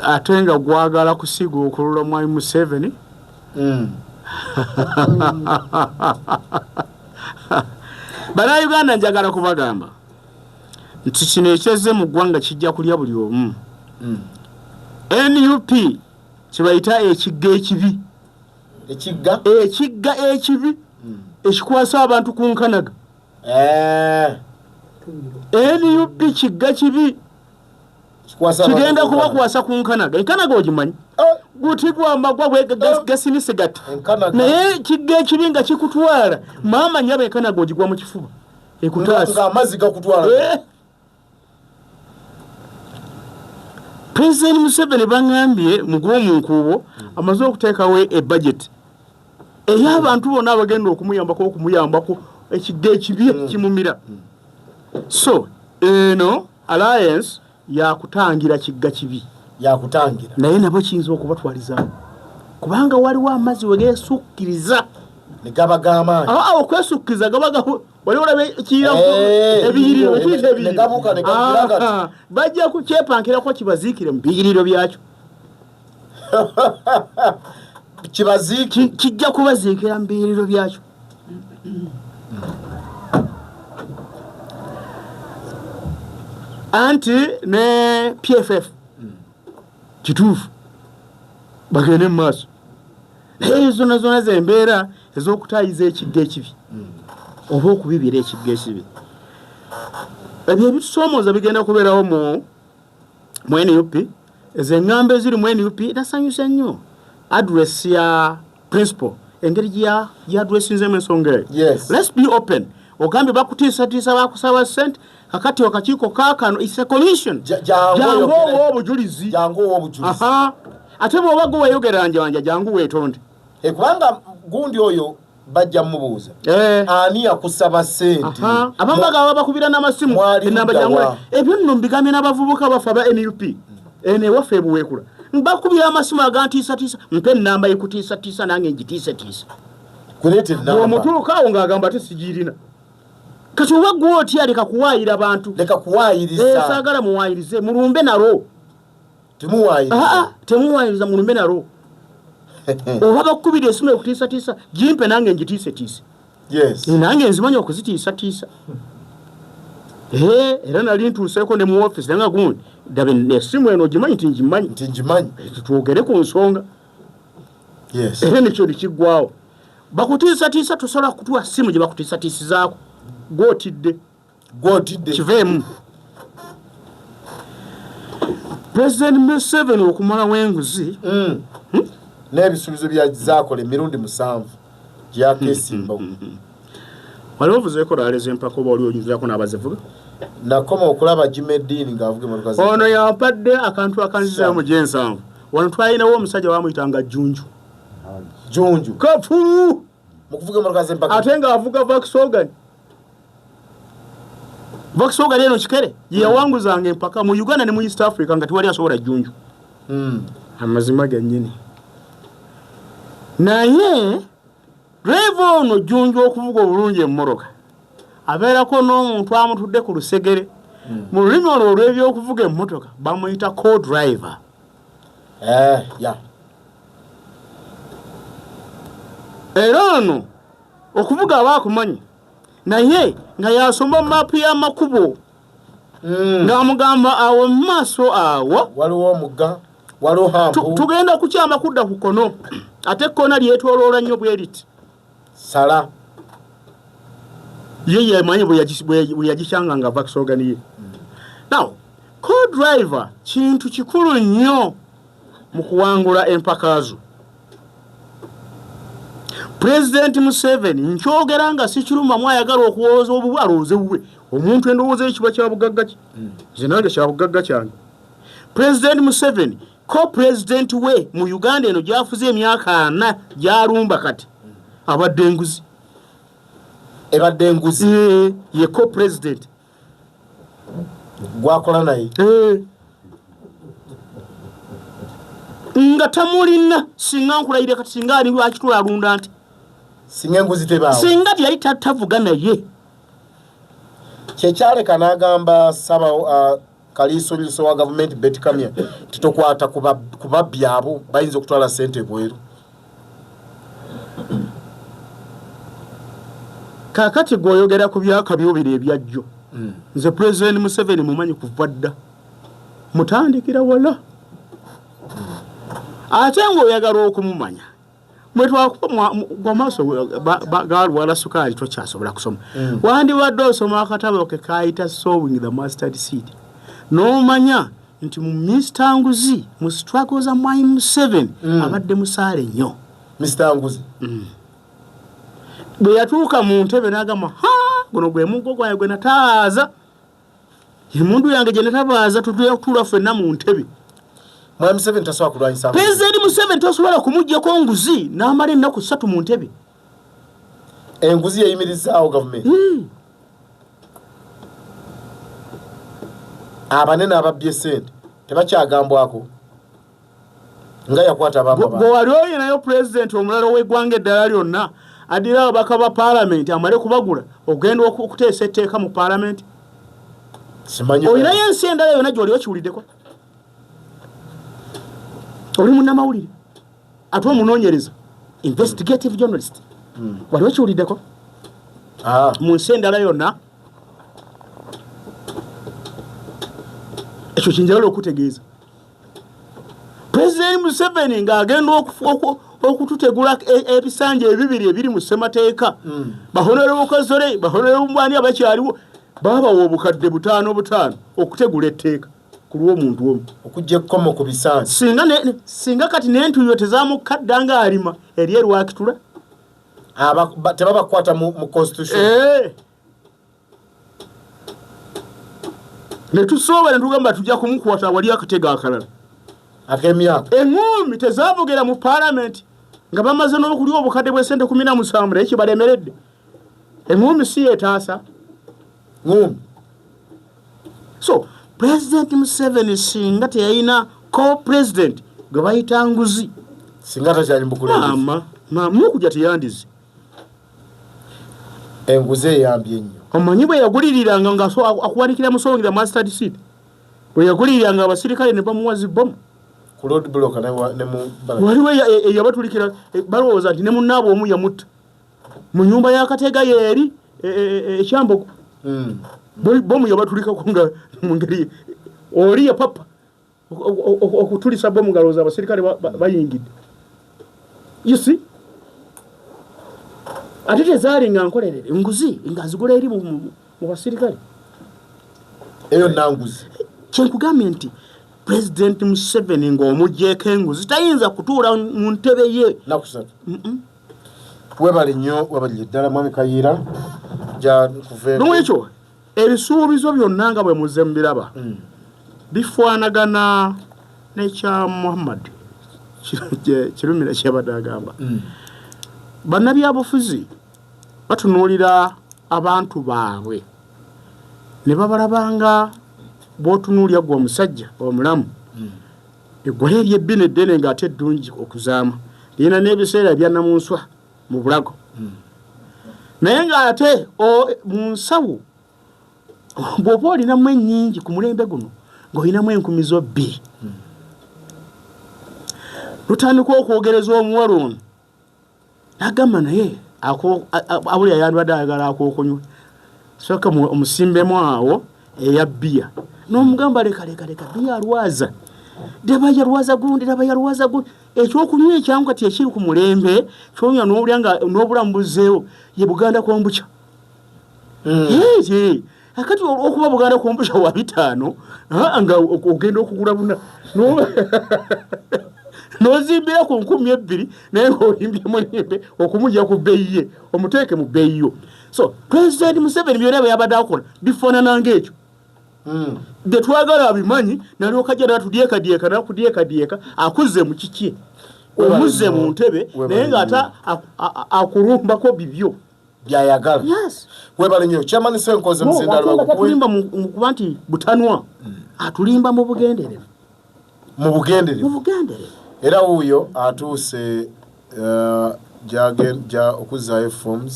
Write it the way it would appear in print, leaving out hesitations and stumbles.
Ate nga gwagala kusiga okulula Mwami Museveni. Bannayuganda, njagala kubagamba nti kino ekyezze mu ggwanga kijja kulya buli omu. NUP kyebayita ekigga ekibi. Ekigga? Ekigga ekibi ekikwasa abantu ku nkanaga. NUP kigga kibi. Kikwasa abantu kigenda ku nkanaga. Kubakwasa ku nkanaga. Enkanaga ogimanyi? Guti gwamagwa gasinise gati. Enkanaga. Naye kigga ekibi nga kikutwala, maama nyaba, enkanaga ogigwa mu kifuba ekutaasa. Ng'amazzi gakutwala. President Museveni baŋambye mugw'omunkuubo amaze okuteekawo ebudget ey'abantu bonna abagenda okumuyambako ekigga ekibi kimumira. So eno alliance yakutangira kigga kibi. Yakutangira. Naye nabo kiyinza okubatwalizaamu kubanga waliwo amazzi we geesukkiriza ne gaba g'amaanyi. Aa, okwesukkiriza gaba wali olaba ekiyira ebiyiriro, ekiyita Ne gabuuka ne gagira gati. Aha, bajja kukyepankirako kibaziikire mu biyiriro byakyo. Kibaziiki. Kijja kubaziikira mu biyiriro byakyo. Anti ne PFF kituufu bagende mu maaso, naye zona zona zembeera ez'okutayiza ekigga ekibi oba okubibira ekigga ekibi. Ebyo ebitusoomooza bigenda kubeerawo mu NUP. Ezo eŋŋambo eziri mu NUP nasanyusa nnyo address ya principal, engeri gyaddressinzemu ensonga eyo. Let's be open. Ogambye bakutiisatiisa, bakusaba sente. Kakati akakiiko kaakano is a commission. Jangu jangu oyogere. Owa obujulizi. Jangu owa obujulizi. Aha. Ate bw'oba gwe wayogera njanja, jangu weetonde. Kubanga gundi oyo bajja mubuuza ani yakusaba sente. Aha. Abamu bagaba bakubira n'amasimu. Mwali enamba ludda jangu wa? Ebyo nno mbigambye n'abavubuka baffe aba NUP eno ewaffe ebuweekula, bakubira amasimu agantiisatiisa, mpe enamba ekutiisatiisa nange ngitiisetiisa. Kuleeta enamba. Bw'omutuuka awo ng'agamba ate sigirina. Kati oba gwe otya? Leka kuwaayira bantu. Leka kuwaayiriza. Saagala muwaayirize, mulumbe nalwo. Temuwaayiriza. Aa, temuwaayiriza, mulumbe nalwo. Oba bakukubira esimu ekutiisatiisa, gimpe nange ngitiisetiise. Nange nzimanyi okuzitiisatiisa. Era nali ntuuseeko ne mu office nanga gundi dabe esimu eno ogimanyi nti ngimanyi. Nti ngimanyi. Twogere ku nsonga. Era nekyo nekiggwawo. Bakutiisatiisa, tosobola kutuwa simu gye bakutiisatiisizaako, gwotidde. Gwotidde. Kiveemu. President Museveni okumalawo enguzi N'ebisuubizo bya zakola emirundi 7 gyakesimbawo. Wali ovuzeeko rally z'empaka oba oli oyinzirako n'abazivuga? Nakoma okulaba Jimedini ng'avuga emotoka Ono yampadde akantu akanzizaayo mu gyensanvu. Wano twalinawo omusajja bamuyitanga Junju. Junju. Kafulu. Mu kuvuga emotoka z'empaka. Ate ng'avuga Volkswagen. Volkswagen eno kikere ye yawanguzanga empaka mu Uganda ne mu East Africa nga tewali asobola Junju. Amazima gennyini. Naye driver ono Junju okuvuga obulungi emmotoka abeerako n'omuntu amutudde ku lusegere. Mu lulimi olwo olw'ebyokuvuga emmotoka bamuyita co-driver. Era ono okuvuga aba akumanyi, naye nga yasoma maapu y'amakubo ng'amugamba awo mu maaso awo waliwo omugga, waliwo hump. Tugenda kukyama kudda ku kono, ate ekkona lyetoloola nnyo bwe riti. Sala. Ye yemanyi bwe yagikyanga nga Volkswagen ye. Now co-driver kintu kikulu nnyo mu kuwangula empaka zo. Pulezidenti Museveni, nkyogera nga sikirumamu, ayagala okuwooza obubu alowooze bubwe. Omuntu endowooza ye kiba kya bugagga ki, nze nange kya bugagga kyange. Pulezidenti Museveni ko pulezidenti we mu Uganda eno gyafuze emyaka 40 gyalumba kati abadde enguzi. Ebadde enguzi. Ye ko pulezidenti gwakola naye. Nga tamulina, singa nkulayire kati singa ali lwaki tulalunda nti singa enguzi tebaawo, singa teyali tavuga naye. Kyekyaleka n'agamba saba Kaliisoliiso wa gavumenti Beti Kamya titokwata ku babbi abo bayinza okutwala sente ebweru. Kaakati gweoyogera ku byakabyobiro ebyajjo, nze Pulezidenti Museveni mumanyi kuva dda, mutandikira wala. Ate ng'oyagala okumumanya, mwetwakuba amaaso galwala sukaali, tokyasobola kusoma. Wandibadde osoma akatabo ke kayita Sowing the Mustard Seed, n'omanya nti mu Mr Nguzi, mu struggle za Mwami Museveni, abadde musaale nnyo. Mr Nguzi. Bwe yatuuka mu ntebe n'agamba, "Ha, guno gwe muggo gwange gwe nataaza, emundu yange gye natabaaza, tutula kutuula ffenna mu ntebe." Mwami Museveni tasobola kulwanyisa nguzi. Pulezidenti Museveni tosobola kumuggyako nguzi n'amala ennaku 3 mu ntebe. Enguzi yeyimirizaawo gavumenti. Abanene ababbye sente tebakyagambwako nga yakwata abamba. Gwe wali oyinayo pulezidenti omulala ow'eggwanga eddala lyonna addira ababaka ba paalamenti amale kubagula ogenda okuteesa etteeka mu paalamenti? Simanyi. Olinayo ensi endala yonna gy'oli okiwuliddeko? Oli munnamawulire ate omunoonyereza, investigative journalist, wali okiwuliddeko mu nsi endala yonna? Ekyo kinjagala okutegeeza. Pulezidenti Museveni ng'agenda okututegula ebisanja ebibiri ebiri mu ssemateeka, ba Honorable Kazore, ba Honorable Mbwani abakyaliwo, babawa obukadde butaano butaano okutegula etteeka ku lw'omuntu omu. Okujja ekkomo ku bisanja. Singa kati n'entuyo tezamukadda ng'alima eri erwakitula. Tebabakwata mu constitution. Ne tusooba ne tugamba tujja kumukwata wali akatego akalala ak'emyaka. Eŋŋumi tezavugera mu paalamenti nga bamaze n'okulya obukadde bw'esente 17, naye kibalemeredde. Eŋŋumi si yeetaasa. Ŋŋumi. So President Museveni singa teyalina co-president gwe bayita nguzi, singa takyali mubukulembeze. Maama, maama, okujja teyandize. Enguzi eyambye ennyo. Omanyi bwe yaguliriranga nga akuwanikira mu Sowing the Mustard Seed, bwe yaguliriranga abasirikale ne bamuwa zibbomu ku road block ne mu barracks. Waliwo eyabatulikira, balowooza nti ne munnaabwe omu yamutta mu nyumba ya Katega yeeri ekyambogo. Bomu yabatulikako nga mu ngeri oli yapapa okutulisa bomu ngalowooza abasirikale bayingidde. You see? Ate tezaali nga nkolerere, nguzi nga zigula eri mu basirikale. Eyo nanguzi. Kyenkugambye nti President Museveni ng'omuggyeko enguzi tayinza kutuula mu ntebe ye. Naku 3. Webale nnyo, webale ddala Mwami Kayiira. Ja kuveeko. N'olwekyo ebisuubizo byonna nga bwe muzze mubiraba bifaanagana n'ekya Muhammad Kirumira kyabadde agamba. Bannabyabufuzi batunuulira abantu baabwe ne babalabanga bw'otunuulira ggwe omusajja omulamu. Eggwala ery'ebbina eddene ng'ate eddungi okuzaama lirina n'ebiseera ebya namunswa mu bulago. Naye ng'ate mu nsawo bw'oba olinamu ennyingi ku mulembe guno ng'olinamu enkumi zo bbiri. Lutandika okwogereza omuwala ono n'agamba naye abuli ayandibadde ayagala ak'okunywa, sooka omusimbemu awo eya bbiya n'omugamba leka, leka, leka, bbiya alwaza, daba yalwaza gundi, daba yalwaza gundi. Ekyokunywa ekyangu kati ekiri ku mulembe kyonywa n'olya nga n'obulamu buzzeewo ye Buganda kombucha. Akati olw'okuba Buganda kombucha wa 500, nga ogenda okugula buna n'ozimbira ku nkumi ebbiri, naye ng'olimbye mulimbe okumugya ku bbeeyi ye, omuteeke mu bbeeyi yo. So President Museveni byonna bye yabadde akola bifaanana ng'ekyo. Bye twagala abimanyi, nalyoka ajja n'atudyekadyeka, n'akudyekadyeka, akuzze mu kiki? Omuzze mu ntebe, naye ng'ate akulumbako bibyo. Byayagala. Yes. Webale nnyo. Chairman Ssenkoze No, Muzinda ate nga Lwago. tatulimba mu kuba nti butanwa. Atulimba mu bugenderevu. Mu bugenderevu. Mu bugenderevu. Era wuuyo atuuse, okuzaayo forms.